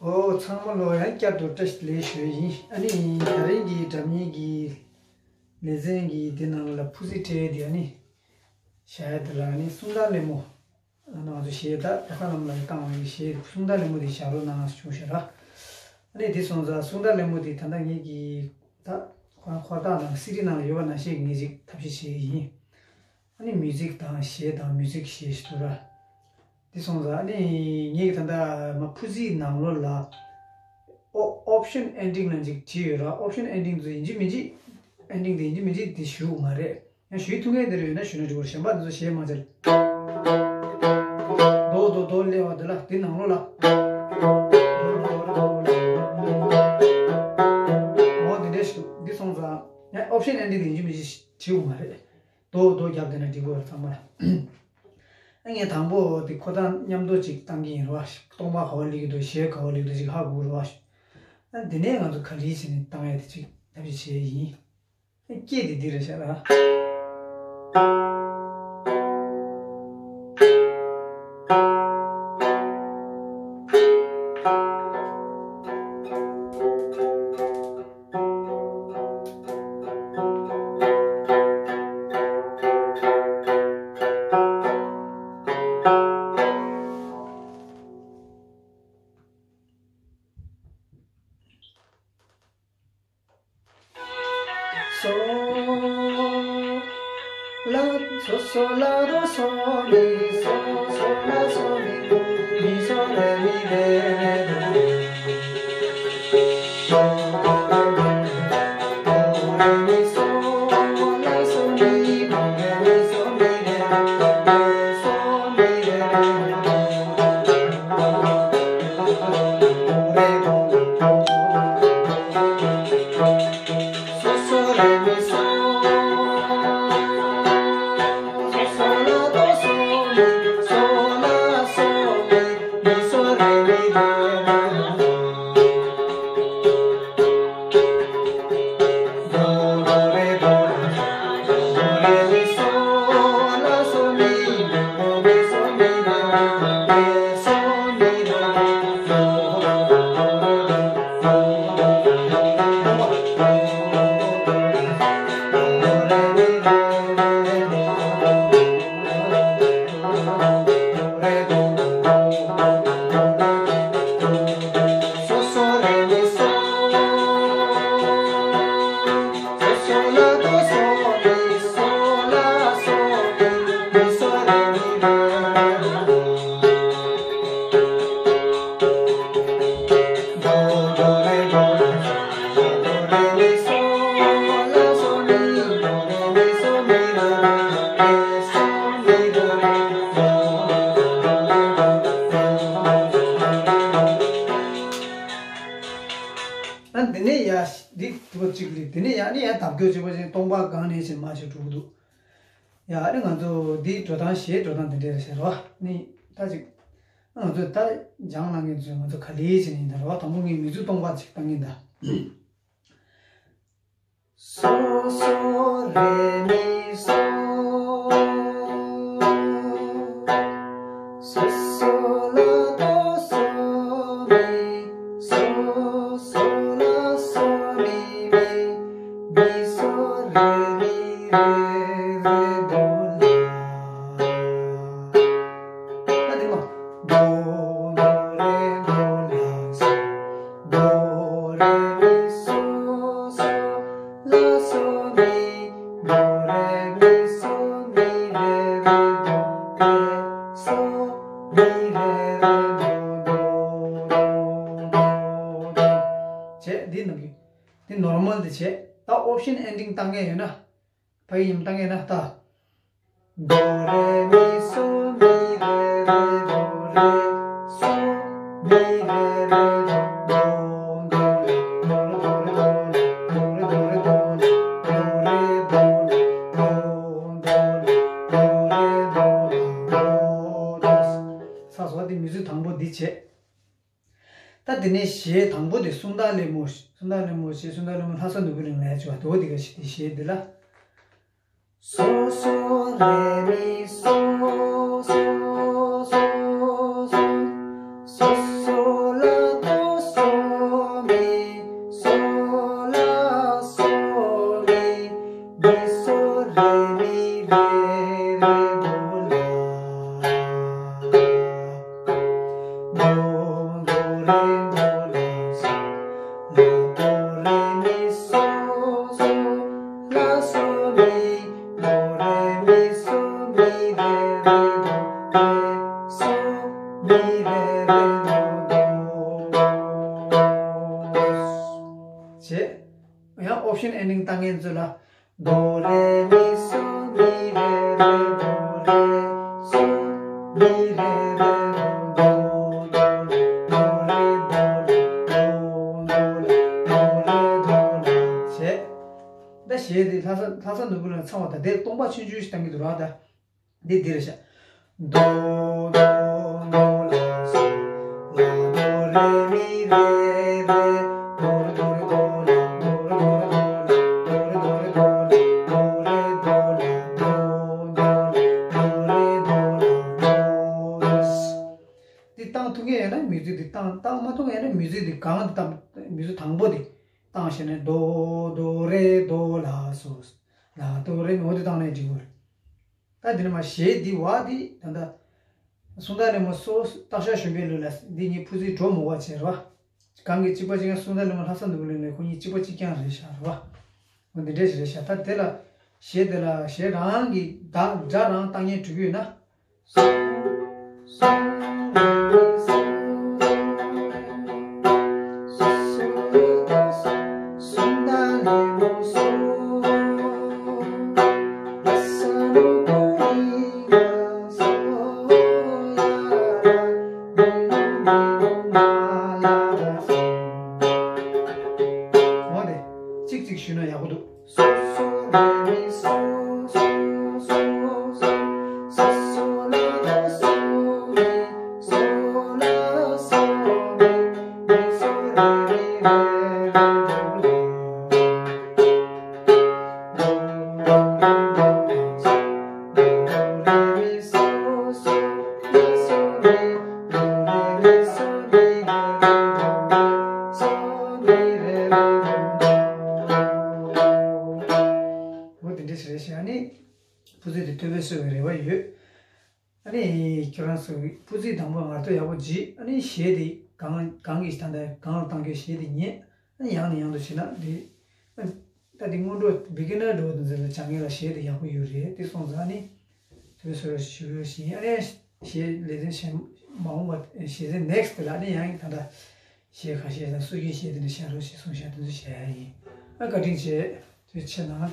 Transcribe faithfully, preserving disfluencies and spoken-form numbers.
ཨོ། ཚང་མ་ལོ་ཡང་བསྐྱར་དུ་བཀྲ་ཤིས་བདེ་ལེགས་ཞུ་ཡི་ཡིན། ཨ་ནི་ད་རིང་གི་སྒྲ་སྙན་གྱི་ལེ་ཚན་གྱི་འདི་ནང་ལ་ཕུ་ཟི་སྤྲད་དེ། ཨ་ནི་བྱ་ཡ་དེ་ལ་ཨ་ནི་གསུང་རྟ་ལེབ་མོ། ང་ཚོ་གཞས་ད་ད་ཁ་ལམ་ལ་བཏང་བའི་གཞས་གསུང་རྟ་ལེབ་མོ་དེ་བཞག་རོགས་གནང་ཞུ་ཞེས་ར། ཨ་ནི་དེ་སོང་ཙང་གསུང་རྟ་ལེབ་མོ་དེ་ད་ལྟ་ངེད་ཀྱི་ད་ཁོ་ཁོ་ཐག་ནང་སི་ཌི་ནང་ལ་ཡོད་པ་ནང་བཞིན་ངེད་ཅིག་ཐབས་ཤེས་བྱེད་ཀྱི་ཡིན། ཨ་ནི་མིའུ་ཛིག་དང་གཞས་དང་མིའུ་ཛིག་གཞས་ཞིག་འདུག་ར། དེ་སོང་ཙང་ཨ་ནི་ངེད་ཀྱི་ད་ལྟ་མ་ཕུ་ཟིའི་ནང་ལོགས་ལ་ཨོ་ཨོབ་ཤན་ཨེན་ཌིང་ལ་ཅིག་བྲིས་ཡོད་ར། ཨོབ་ཤན་ཨེན་ཌིང་དེ་ཡིན་གཅིག་མིན་གཅིག་ཨེན་ཌིང་དེ་ཡིན་གཅིག་མིན་གཅིག་དེ་ཞུ་གི་མ་རེད། ཡང་ཞུ་ཐུབ་མཁན་དེ་རེ་ཡོད་ན་ཞུ་ན་འགྲིག་གི་རེད། གཞན་པ་འདི་ཚོ་གཞས་མ་བྱེད། རྡོ་རྡོ་རྡོ་ལེ་བ་འདི་ལ་འདི་ནང་ལོགས་ལ། འོ་འདི་འདྲས་ཞིག་འདུག་འདི་སོང་ཙང་ཡང་ཨོབ་ཤན་ཨེན་ཌིང་དེ་ཡིན་གཅིག་མིན་གཅིག་བྲིས་ཡོད་མ་རེད། རྡོ་རྡོ་རྒྱབ་བསྡད་ན་འགྲིག་གི་རེད་ཚང་མ་ལ། ཨ་ངས་དང་པོ་དེ་ཁོ་དང་མཉམ་དུ་ཅིག་བཏང་གི་ཡིན་རེད་བ། སྟོང་པ་ག་བ་ལེགས་འདུག་གཞས་ག་བ་ལེགས་འདུག་ཅིག་ཧ་གོ་རེད་བ། ཨ་འདི་ནས་ང་ཚོ་ག་ལེར་བྱས་ནས་བཏང་ཡ་དེ་ཅིག་ཐབས་ཤེས་བྱས་ཡིན། སྐད་དེ་འདི་རེད་ཤག་ར། སོ་ལ་སོ་སོ་ལ་རྡོ་སོ་མི་སོ་སོ་ལ་སོ་མི་མི་སོ་རེ་མི་རེ་རེ་རྡོ། ཨ་འདི་ནས་ཡ་འདི་དུ་བ་གཅིག་རེད། འདི་ནས་ཡ་ནི་ཡ་དབ་སྐྱོ་གཅིག་པ་ཅན་སྟོང་པ་གང་ནས་ཅིག་མ་ཅིག་འགྲོ་གི་འདུག་ཡ་ཨ་ནི་ང་ཚོ་འདི་འགྲོ་སྟངས་གཞས་འགྲོ་སྟངས་འདི་འདྲས་རེད་ཟེར་བ་ནི་ད་ཅིག་ང་ཚོ་ད་སྦྱང་གནང་མཁན་ཚོས་ང་ཚོ་ག་ལེར་བྱེད་ནི་ཡིན་ད་རེད་བ། དང་པོ་ངས་མིའུ་ཛིག་སྟོང་པ་ཅིག་བཏང་གིན་ད། སོ་སོ་རེ་མི་སོ། སོ་སོ་ལ་དོ་སོ་མི། སོ་སོ་ལ་སོ་མི་མི། མི་སོ་རེ་མི་རེ་རེ་དོ་ལ། ད་དེ་མ། དོ་དོ་རེ་དོ་ལ་སོ། དོ་རེ་མི་སོ་སོ་ལ་སོ་མི། དོ་རེ་མི་སོ་མི་རེ་རེ་དོ་རེ་སོ་མི་རེ་རེ་དོ་དོ་དོ་དོ་དོ། བྱས་འདི་ནང་གི་འདི་ནོར་མལ་འདི་བྱས། ད་ཨོབ་ཤན་ཨེན་ཌིང་བཏང་མཁན་ཡོད་ན། ཕ་གི་ཉིན་བཏང་ངེས་ན་ད། དོ་རེ་མི་སོ་མི་རེ་རེ་དོ་རེ་སོ་མི་རེ་རེ་དོ་དོ་དོ་རེ་དོ་རེ་དོ་རེ་དོ་རེ་དོ་རེ་དོ་རེ་དོ་རེ་དོ་རེ་དོ་རེ་དོ་རེ་དོ་རེ་དོ་རེ། ས་སོ་དེ་མིའུ་ཛིག་དང་པོ་འདི་བྱས། ད་དེ་ནས་གཞས་དང་པོ་དེ་གསུང་རྟ་ལེབ་མོ། གསུང་རྟ་ལེབ་མོ་ཞེས་གསུང་རྟ་ལེབ་མོ་ལྷ་ས་ནོར་བུ་གླིང་ལ་ཡ་བྱུང་བ་དོ་དེ་ག་ཞིག་དེ་གཞས་དེ་ལ། སོ་སོ་རེ་མི་སོ། སོ་སོ་སོ་སོ་ལ་དོ་ མི་རེ་རེ་མོ་དོ། བྱས། ཡང་option ending བཏང་མཁན་ཚོ་ལ། དོ་རེ་མི་སོ་མི་རེ་རེ་དོ་རེ་སོ་མི་རེ་རེ་རོ་དོ་དོ་རེ་དོ་ལ་དོ་དོ་ལ་དོ་རེ་དོ་ལ་བྱས། ད་གཞས་དེ་ལྷ་ས་ལྷ་ས་ནོར་བུ་གླིང་ཚང་བ་དང་དེ་སྟོང་པ་ཆུང་ཆུང་ཞིག་བཏང་གི་འདུག་ར། ད་འདི་འདི་རེད་ཤག་དོ་དོ་ལ་སོ་ལ་དོ་རེ་མི་རེ་རེ་དོ་རེ་དོ་རེ་དོ་ལ་དོ་རེ་དོ་རེ་དོ་ལ་དོ་རེ་དོ་རེ་དོ་ལ་དོ་རེ་དོ་ལ་དོ་དོ་ལ་དོ་རེ་དོ་ལ་དོ། འདི་བཏང་ཐུབ་མཁན་ཡོད་ན་མིའུ་ཛིག་འདི་བཏང་། བཏང་མ་ཐུབ་མཁན་ཡོད་ན་མིའུ་ཛིག་འདི་གང་འདི་བཏང་། མིའུ་ཛིག་དང་པོ་འདི་བཏང་ཤེས་ན་དོ་དོ་རེ་དོ་ལ་སོ་ལ་དོ་རེ་མི་འོ་འདི་བཏང་ནས་འགྲིག་གི་རེད། ད་འདི་ནས་མར་གཞས་འདི་བ་འདི་ད་ལྟ་གསུང་སྟངས་ནས་མར་སོ་སྟག་ཤར་གཞོན་པའི་ལུས་ལ་འདི་གཉིས་ཕུ་ཚིག་འགྲོ་མོ་བ་བྱས་རེད་བ། གང་གི་གཅིག་པ་གཅིག་རྐྱང་། གསུང་སྟངས་ནས་མར་ལྷ་ས་ནོར་བུ་གླིང་ནས་ཁོ་གཉིས་གཅིག་པ་གཅིག་རྐྱང་རེད་ཤག་རེད་བ། འོ་འདི་འདྲས་ཞིག་རེད་ཤག་ད་དེ་ལ་གཞས་དེ་ལ་གཞས་རང་གི་སྒྲ་སྒྲ་རང་བཏང་མཁན་འགྲིག་གི་ཡོད་ན། འོ་དེ་གཅིག་གཅིག་ཞུས་ན་ཡག་པོ་འདུག་སོ་སོ་རེ་མི་སོ་སོ་སོ་སོ་སོ་ལ་སོ་མི་སོ་ལ་སོ་མི་མི་སོ་རེ་མི་རེ་རེ་རེ་རེ། འོ་དེ་འདྲས་རེད་ཤག་ཨ་ནི་ཕུ་ཚིག་དེ་ཐོས་པའི་སོས་པའི་རེ་བ་ཡོད། ཨ་ནི་ཁྱོད་རང་ཚོ་ཕུ་ཚིག་དང་པོ་ངར་ཐོག་ཡག་པོ་བརྗེས། ཨ་ནི་གཞས་དེ་གང་གང་གི་ད་ལྟ་གང་ལ་བཏང་རྒྱུ་གཞས་དེ་ཉན། ཨ་ནི་ཡང་ནས་ཡང་དུ་བྱེད་ན་འགྲིག་ཨ་ད་དེ་སྔོན་འགྲོ་beginner འགྲོ་བ་དེ་ཚོ་ལ་སྦྱང་མཁན་ལ་གཞས་དེ་ཡག་པོ་ཡོད་རེད། དེ་སོང་ཙང་ཨ་ནི་དེ་བཟོ་རོགས་ཞུ་རོགས་ཞུ་ཡིན། ཨ་ནི་གཞས་ལེ་ཚན་གཞན་མ་འོངས་པ་གཞས་ཚན་next ལ་ཨ་ནི་ཡང་ད་ལྟ་གཞས་ཁ་ཤས་དང་སྲོལ་རྒྱུན་གཞས་དེ་འདྲ་བཤད་རོགས་ཞེས་གསུངས་བཞག་དེ་ཚོ་བཤད་ཡ་ཡིན། ཨ་བཀའ་དྲིན་ཆེ། ཐུགས་རྗེ་ཆེ་གནང་།